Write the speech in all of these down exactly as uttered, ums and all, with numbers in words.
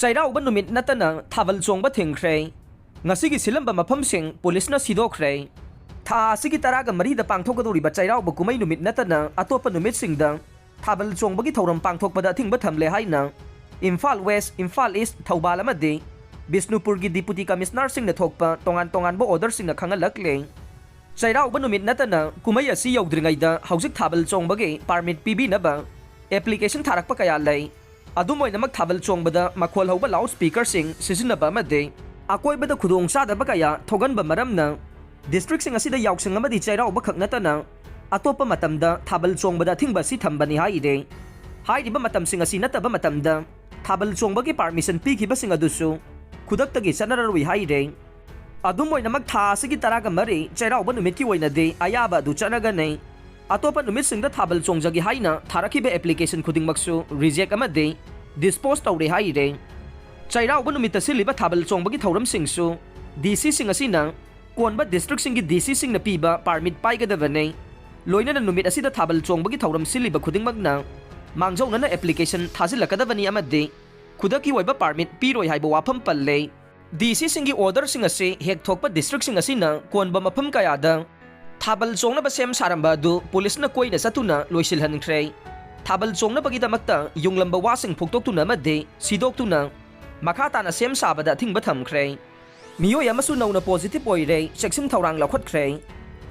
ꯆꯩꯔꯥꯎꯕ ꯅꯨꯃꯤꯠ ꯅꯠꯇꯅ ꯊꯥꯕꯜ ꯆꯣꯡꯕ ꯊꯤꯡꯈ꯭ꯔꯦ꯫ ꯉꯁꯤꯒꯤ ꯁꯤꯜꯂꯝꯕ ꯃꯐꯝꯁꯤꯡ ꯄꯨꯂꯤꯁꯅ ꯁꯤꯗꯣꯛꯈ꯭ꯔꯦ꯫ ꯊꯥ ꯑꯁꯤꯒꯤ ꯇꯔꯥꯒ ꯃꯔꯤꯗ ꯄꯥꯡꯊꯣꯛꯀꯗꯧꯔꯤꯕ ꯆꯩꯔꯥꯎꯕ ꯀꯨꯝꯍꯩ ꯅꯨꯃꯤꯠ ꯅꯠꯇꯅ ꯑꯇꯣꯞꯄ ꯅꯨꯃꯤꯠꯁꯤꯡꯗ ꯊꯥꯕꯜ ꯆꯣꯡꯕꯒꯤ ꯊꯧꯔꯝ ꯄꯥꯡꯊꯣꯛꯄꯗ ꯑꯊꯤꯡꯕ ꯊꯝꯂꯦ ꯍꯥꯏꯅ ꯏꯝꯐꯥꯜ ꯋꯦꯁ, ꯏꯝꯐꯥꯜ ꯏꯁ, ꯊꯧꯕꯥꯜ ꯑꯃꯗꯤ ꯕꯤꯁꯅꯨꯄꯨꯔꯒꯤ ꯗꯤꯄꯨꯇꯤ ꯀꯃꯤꯁꯅꯔꯁꯤꯡꯅ ꯊꯣꯛꯄ ꯇꯣꯉꯥꯟ ꯇꯣꯉꯥꯟꯕ ꯑꯣꯔꯗꯔꯁꯤꯡꯅ ꯈꯪꯍꯜꯂꯛꯂꯦ꯫ ꯆꯩꯔꯥꯎꯕ ꯅꯨꯃꯤꯠ ꯅꯠꯇꯅ ꯀꯨꯝꯍꯩ ꯑꯁꯤ ꯌꯧꯗ꯭ꯔꯤꯉꯩꯗ ꯍꯧꯖꯤꯛ ꯊꯥꯕꯜ ꯆꯣꯡꯕꯒꯤ ꯄꯥꯔꯃꯤꯠ ꯄꯤꯕꯤꯅꯕ ꯑꯦꯄ꯭ꯂꯤꯀꯦꯁꯟ ꯊꯥꯔꯛꯄ ꯀꯌꯥ ꯂꯩ꯫ ꯑꯗꯨꯝ ꯑꯣꯏꯅꯃꯛ ꯊꯥꯕꯜ ꯆꯣꯡꯕꯗ ꯃꯈꯣꯜ ꯍꯧꯕ ꯂꯥꯎꯠ ꯁ꯭ꯄꯤꯀꯔꯁꯤꯡ ꯁꯤꯖꯤꯟꯅꯕ ꯑꯃꯗꯤ ꯑꯀꯣꯏꯕꯗ ꯈꯨꯗꯣꯡꯆꯥꯗꯕ ꯀꯌꯥ ꯊꯣꯛꯍꯟꯕ ꯃꯔꯝꯅ ꯗꯤꯁꯇ꯭ꯔꯤꯛꯁꯤꯡ ꯑꯁꯤꯗ ꯌꯥꯎꯁꯪ ꯑꯃꯗꯤ ꯆꯩꯔꯥꯎꯕ ꯈꯛ ꯅꯠꯇꯅ ꯑꯇꯣꯞꯄ ꯃꯇꯝꯗ ꯊꯥꯕꯜ ꯆꯣꯡꯕꯗ ꯑꯊꯤꯡꯕ ꯑꯁꯤ ꯊꯝꯕꯅꯤ ꯍꯥꯏꯔꯦ꯫ ꯍꯥꯏꯔꯤꯕ ꯃꯇꯝꯁꯤꯡ ꯑꯁꯤ ꯅꯠꯇꯕ ꯃꯇꯝꯗ ꯊꯥꯕꯜ ꯆꯣꯡꯕꯒꯤ ꯄꯥꯔꯃꯤꯁꯟ ꯄꯤꯈꯤꯕꯁꯤꯡ ꯑꯗꯨꯁꯨ ꯈꯨꯗꯛꯇꯒꯤ ꯆꯠꯅꯔꯔꯣꯏ ꯍꯥꯏꯔꯦ꯫ ꯑꯗꯨꯝ ꯑꯣꯏꯅꯃꯛ ꯊꯥ ꯑꯁꯤꯒꯤ ꯇꯔꯥꯒ ꯃꯔꯤ ꯆꯩꯔꯥꯎꯕ ꯅꯨꯃꯤꯠꯀꯤ ꯑꯣꯏꯅꯗꯤ ꯑꯌꯥꯕ ꯑꯗꯨ ꯆꯠꯅꯒꯅꯤ꯫ ꯑꯇꯣꯞꯄ ꯅꯨꯃꯤꯠꯁꯤꯡꯗ ꯊꯥꯕꯜ ꯆꯣꯡꯖꯒꯦ ꯍꯥꯏꯅ ꯊꯥꯔꯛꯈꯤꯕ ꯑꯦꯄ꯭ꯂꯤꯀꯦꯁꯟ ꯈꯨꯗꯤꯡꯃꯛꯁꯨ ꯔꯤꯖꯦꯛ ꯑꯃꯗꯤ ꯗꯤꯁꯄꯣꯁ ꯇꯧꯔꯦ ꯍꯥꯏꯔꯦ꯫ ꯆꯩꯔꯥꯎꯕ ꯅꯨꯃꯤꯠꯇ ꯁꯤꯜꯂꯤꯕ ꯊꯥꯕꯜ ꯆꯣꯡꯕꯒꯤ ꯊꯧꯔꯝꯁꯤꯡꯁꯨ ꯗꯤ ꯁꯤꯁꯤꯡ ꯑꯁꯤꯅ ꯀꯣꯟꯕ ꯗꯤꯁꯇ꯭ꯔꯤꯛꯁꯤꯡꯒꯤ ꯗꯤ ꯁꯤꯁꯤꯡꯅ ꯄꯤꯕ ꯄꯥꯔꯃꯤꯠ ꯄꯥꯏꯒꯗꯕꯅꯤ꯫ ꯂꯣꯏꯅꯅ ꯅꯨꯃꯤꯠ ꯑꯁꯤꯗ ꯊꯥꯕꯜ ꯆꯣꯡꯕꯒꯤ ꯊꯧꯔꯝ ꯁꯤꯜꯂꯤꯕ ꯈꯨꯗꯤꯡꯃꯛꯅ ꯃꯥꯡꯖꯧꯅꯅ ꯑꯦꯄ꯭ꯂꯤꯀꯦꯁꯟ ꯊꯥꯖꯤꯜꯂꯛꯀꯗꯕꯅꯤ ꯑꯃꯗꯤ ꯈꯨꯗꯛꯀꯤ ꯑꯣꯏꯕ ꯄꯥꯔꯃꯤꯠ ꯄꯤꯔꯣꯏ ꯍꯥꯏꯕ ꯋꯥꯐꯝ ꯄꯜꯂꯦ꯫ ꯗꯤ ꯁꯤꯁꯤꯡꯒꯤ ꯑꯣꯔꯗꯔꯁꯤꯡ ꯑꯁꯤ ꯍꯦꯛ ꯊꯣꯛꯄ ꯗꯤꯁꯇ꯭ꯔꯤꯛꯁꯤꯡ ꯑꯁꯤꯅ ꯀꯣꯟꯕ ꯃꯐꯝ ꯀꯌꯥꯗ ꯊꯥꯕꯜ ꯆꯣꯡꯅꯕ ꯁꯦꯝ ꯁꯥꯔꯝꯕ ꯑꯗꯨ ꯄꯨꯂꯤꯁꯅ ꯀꯣꯏꯅ ꯆꯠꯇꯨꯅ ꯂꯣꯏꯁꯤꯜꯍꯟꯈ꯭ꯔꯦ꯫ ꯊꯥꯕꯜ ꯆꯣꯡꯅꯕꯒꯤꯗꯃꯛꯇ ꯌꯨꯡꯂꯝꯕ ꯋꯥꯁꯤꯡ ꯐꯨꯛꯇꯣꯛꯇꯨꯅ ꯑꯃꯗꯤ ꯁꯤꯗꯣꯛꯇꯨꯅ ꯃꯈꯥ ꯇꯥꯅ ꯁꯦꯝ ꯁꯥꯕꯗ ꯑꯊꯤꯡꯕ ꯊꯝꯈ꯭ꯔꯦ꯫ ꯃꯤꯑꯣꯏ ꯑꯃꯁꯨ ꯅꯧꯅ ꯄꯣꯖꯤꯇꯤꯚ ꯑꯣꯏꯔꯦ, ꯆꯦꯛꯁꯤꯟ ꯊꯧꯔꯥꯡ ꯂꯧꯈꯠꯈ꯭ꯔꯦ꯫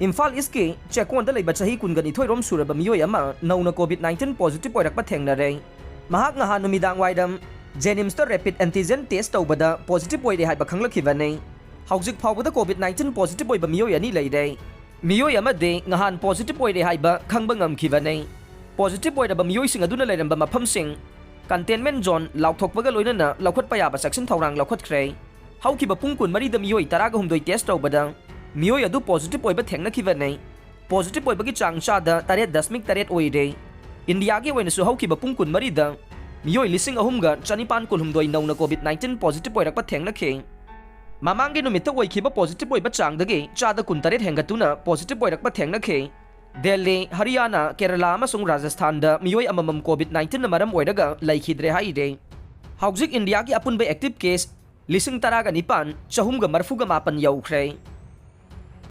ꯏꯝꯐꯥꯜ ꯏꯁꯀꯤ ꯆꯦꯛꯀꯣꯟꯗ ꯂꯩꯕ ꯆꯍꯤ ꯀꯨꯟꯒ ꯅꯤꯊꯣꯏ ꯔꯣꯝ ꯁꯨꯔꯕ ꯃꯤꯑꯣꯏ ꯑꯃ ꯅꯧꯅ ꯀꯣꯚꯤꯗ ꯅꯥꯏꯟꯇꯤꯟ ꯄꯣꯖꯤꯇꯤꯚ ꯑꯣꯏꯔꯛꯄ ꯊꯦꯡꯅꯔꯦ꯫ ꯃꯍꯥꯛ ꯉꯍꯥꯟ ꯅꯨꯃꯤꯗꯥꯡ ꯋꯥꯏꯔꯝ ꯖꯦꯅꯤꯝꯁꯇ ꯔꯦꯄꯤꯗ ꯑꯦꯟꯇꯤꯖꯦꯟ ꯇꯦꯁ ꯇꯧꯕꯗ ꯄꯣꯖꯤꯇꯤꯚ ꯑꯣꯏꯔꯦ ꯍꯥꯏꯕ ꯈꯪꯂꯛꯈꯤꯕꯅꯤ꯫ ꯍꯧꯖꯤꯛ ꯐꯥꯎꯕꯗ ꯀꯣꯚꯤꯗ ꯅꯥꯏꯟꯇꯤꯟ ꯄꯣꯖꯤꯇꯤꯚ ꯑꯣꯏꯕ ꯃꯤꯑꯣꯏ ꯑꯅꯤ ꯂꯩꯔꯦ꯫ ꯃꯤꯑꯣꯏ ꯑꯃꯗꯤ ꯉꯍꯥꯟ ꯄꯣꯖꯤꯇꯤꯚ ꯑꯣꯏꯔꯦ ꯍꯥꯏꯕ ꯈꯪꯕ ꯉꯝꯈꯤꯕꯅꯤ꯫ ꯄꯣꯖꯤꯇꯤꯚ ꯑꯣꯏꯔꯕ ꯃꯤꯑꯣꯏꯁꯤꯡ ꯑꯗꯨꯅ ꯂꯩꯔꯝꯕ ꯃꯐꯝꯁꯤꯡ ꯀꯟꯇꯦꯟꯃꯦꯟ ꯖꯣꯟ ꯂꯥꯎꯊꯣꯛꯄꯒ ꯂꯣꯏꯅꯅ ꯂꯧꯈꯠꯄ ꯌꯥꯕ ꯆꯦꯛꯁꯤꯟ ꯊꯧꯔꯥꯡ ꯂꯧꯈꯠꯈ꯭ꯔꯦ꯫ ꯍꯧꯈꯤꯕ ꯄꯨꯡ ꯀꯨꯟꯃꯔꯤꯗ ꯃꯤꯑꯣꯏ ꯇꯔꯥꯒ ꯍꯨꯝꯗꯣꯏ ꯇꯦꯁ ꯇꯧꯕꯗ ꯃꯤꯑꯣꯏ ꯑꯗꯨ ꯄꯣꯖꯤꯇꯤꯚ ꯑꯣꯏꯕ ꯊꯦꯡꯅꯈꯤꯕꯅꯤ꯫ ꯄꯣꯖꯤꯇꯤꯚ ꯑꯣꯏꯕꯒꯤ ꯆꯥꯡ ꯆꯥꯗ ꯇꯔꯦꯠ ꯗꯁꯃꯤꯛ ꯇꯔꯦꯠ ꯑꯣꯏꯔꯦ꯫ ꯏꯟꯗꯤꯌꯥꯒꯤ ꯑꯣꯏꯅꯁꯨ ꯍꯧꯈꯤꯕ ꯄꯨꯡ ꯀꯨꯟꯃꯔꯤꯗ ꯃꯤꯑꯣꯏ ꯂꯤꯁꯤꯡ ꯑꯍꯨꯝꯒ ꯆꯅꯤꯄꯥꯟ ꯀꯨꯟꯍꯨꯝꯗꯣꯏ ꯅꯧꯅ ꯀꯣꯚꯤꯗ ꯅꯥꯏꯟꯇꯤꯟ ꯄꯣꯖꯤꯇꯤꯚ ꯑꯣꯏꯔꯛꯄ ꯊꯦꯡꯅꯈꯤ꯫ ꯃꯃꯥꯡꯒꯤ ꯅꯨꯃꯤꯠꯇ ꯑꯣꯏꯈꯤꯕ ꯄꯣꯖꯤꯇꯤꯚ ꯑꯣꯏꯕ ꯆꯥꯡꯗꯒꯤ ꯆꯥꯗ ꯀꯨꯟꯇꯔꯦꯠ ꯍꯦꯟꯒꯠꯇꯨꯅ ꯄꯣꯖꯤꯇꯤꯚ ꯑꯣꯏꯔꯛꯄ ꯊꯦꯡꯅꯈꯤ꯫ ꯗꯦꯜꯂꯤ, ꯍꯔꯤꯌꯥꯅꯥ, ꯀꯦꯔꯂꯥ ꯑꯃꯁꯨꯡ ꯔꯥꯖꯁꯊꯥꯟꯗ ꯃꯤꯑꯣꯏ ꯑꯃꯃꯝ ꯀꯣꯚꯤꯗ ꯅꯥꯏꯟꯇꯤꯟꯅ ꯃꯔꯝ ꯑꯣꯏꯔꯒ ꯂꯩꯈꯤꯗ꯭ꯔꯦ ꯍꯥꯏꯔꯦ꯫ ꯍꯧꯖꯤꯛ ꯏꯟꯗꯤꯌꯥꯒꯤ ꯑꯄꯨꯟꯕ active case ꯂꯤꯁꯤꯡ ꯇꯔꯥꯒ ꯅꯤꯄꯥꯟ ꯆꯍꯨꯝꯒ ꯃꯔꯤꯐꯨꯒ ꯃꯥꯄꯟ ꯌꯧꯈ꯭ꯔꯦ꯫